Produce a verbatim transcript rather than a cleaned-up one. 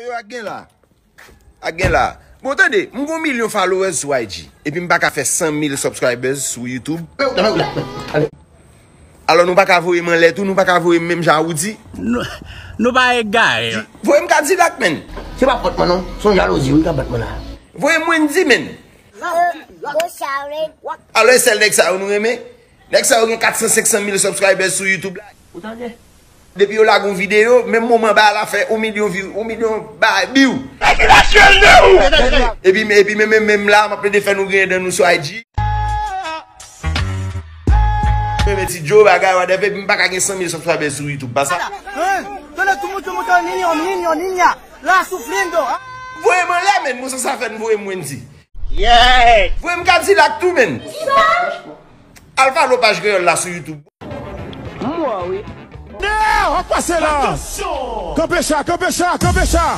Yo, ak gen la. Ak gen la. Bon, tande, m gon milyon followers sou I G. Epi m pa ka fè san mil subscribers sou YouTube. Alò, nou pa ka voye m anlè tou, nou pa ka voye m menm jan a Roody. Nou, nou pa egare. Voye m Kadilak, menn. Se pa pòt mwen, non. Se yon jalouzi, wi, k ap bat mwen la. Voye m Wendy, menn. Alò, e sèl nèg sa yo nou renmen? Nèg sa yo gen kat san, senk san mil subscribers sou YouTube la. Ou tande? Depi yo lage yon videyo, menm moman ba la fè yon milyon view, yon milyon ba biw. Epi, epi menm, menm, menm la, m ap plede fè nou griyen dan nou sou I G. Menm ti Joe bagay, whatever, epi m pa ka gen san mil subscribers sou YouTube, pa sa. Hein? Tole tu mucho, mucho niño, niño, niña. La sufriendo. Voye m anlè, menn, mwen sa sa fè n voye m Wendy. Yeah! Voye m Kadilak tou, menn. Al follow paj Kreyòl la sou YouTube. M wè w, wi. Nè, w ap pase la. Kanpe cha, kanpe cha, kanpe cha.